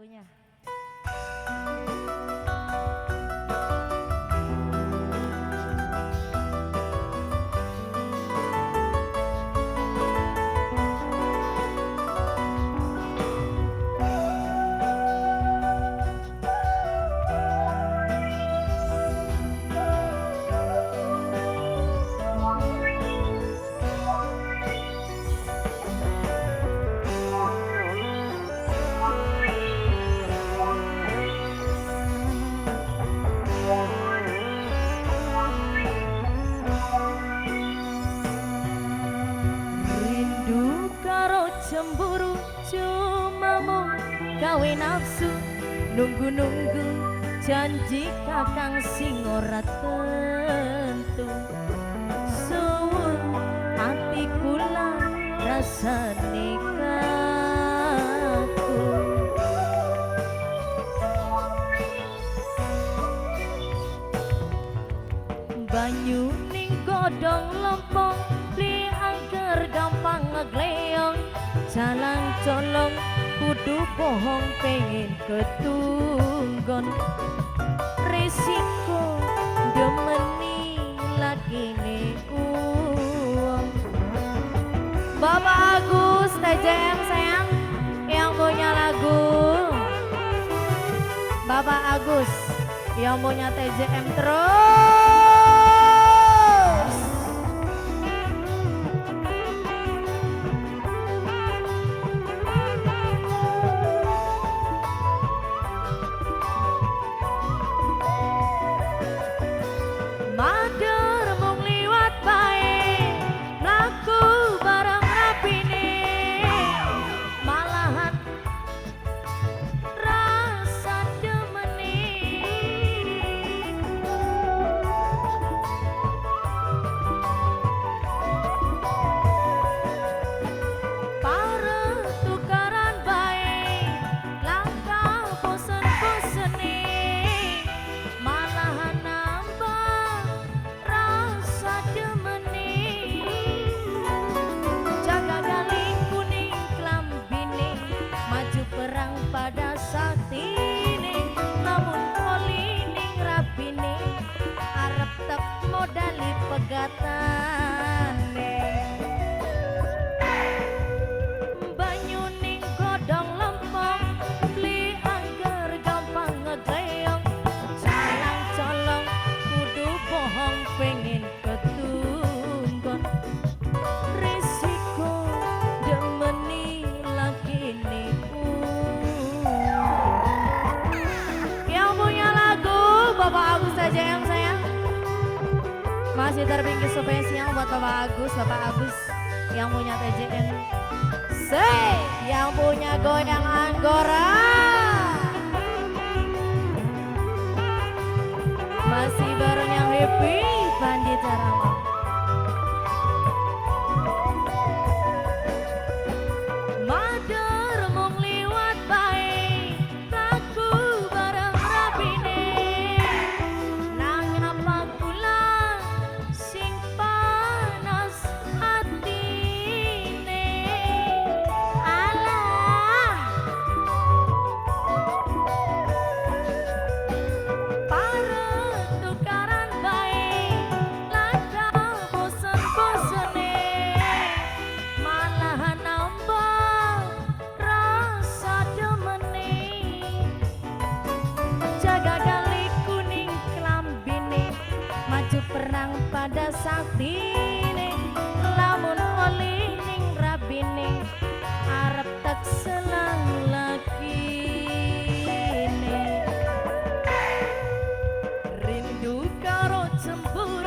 Lagunya. Cemburu cuma mau gawe nafsu, nunggu-nunggu janji kakang sing ora tentu. Suwun ati kula rasane kaku. Banyu ning godhong lompong li angker gampang ngegleong, jalan colong kudu bohong pengen ketunggon. Resiko demeni lagine uang. Bapak Agus TJM sayang yang punya lagu. Bapak Agus yang punya TJM terus. Mader mung liwat bae, mlaku bareng rapine, malahan rasa demeni. Pare tukaran bae, langkah bosen-bosene, malahan nambah rasa demeni. Jaga gali kuning klambine, maju perang pada saktine, namun oli ning rabine arep tek modali pegatane. Banyu ning godhong lempong beli angger gampang ngegleong, jalan colong kudu bohong pengen ketunggon. Risiko demeni lagine uang. Yang punya lagu Bapak Agus TJM sayang. Masih terbingkis spesial buat Bapak Agus, Bapak Agus yang punya TJM. Say, yang punya goyang Anggora. Masih bareng yang happy Pandita Rama. Mader mung liwat bae, mlaku bareng rabine, nang apa kula sing panas atine. Alah, pare tukaran bae, langkah bosen-bosene, malahan nambah rasa demene. Jaga gali kuning klambine, maju perang pada saktine, lamun oli ning rabine arep tek selang lagine. Rindu karo cemburu.